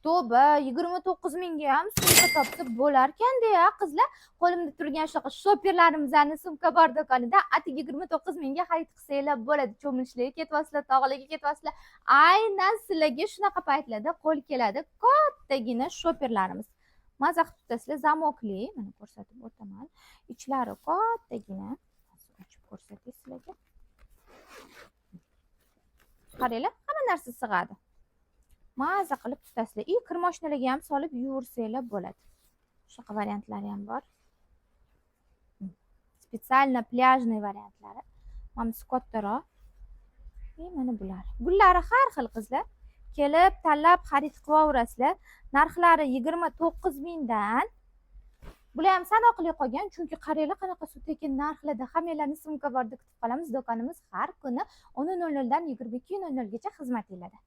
Tavba, 29 mingga ham sumka topsa bo'larkan-da, ya, qizlar. Qo'limda turgan shunaqa shopperlarimizni Sumka bor do'konida atigi 29 mingga xarid qilsanglar bo'ladi. Cho'milishlarga ketyapsizlar, tog'larga ketyapsizlar, aynan sizlarga shunaqa paytlarda qo'l keladi kattagina shopperlarimiz. Maza qilib tutasizlar, замок li. Mana, ko'rsatib o'taman, ichlari kattagina. Hozir ochib ko'rsatay sizlarga. Qaranglar, hamma narsa sig'adi, maza qilib tutasizlar и kir moshinalarga ham solib yuvirsanglar bo'ladi. Shunaqa variantlari ham bor, специально пляжный variantlari. Mana bunisi kattaroq и mana bular, gullari har xil. Qizlar, kelib tanlab xarid qilaverasizlar. Narxlari 29 mingdan. Bular ham sanoqli qolgan, chunki qaranglar, qanaqa tekin narxlarda. Hammanglarni Sumka borda kutib qolamiz. Do'konimiz har kuni 10:00dan 22:00gacha xizmat qiladi.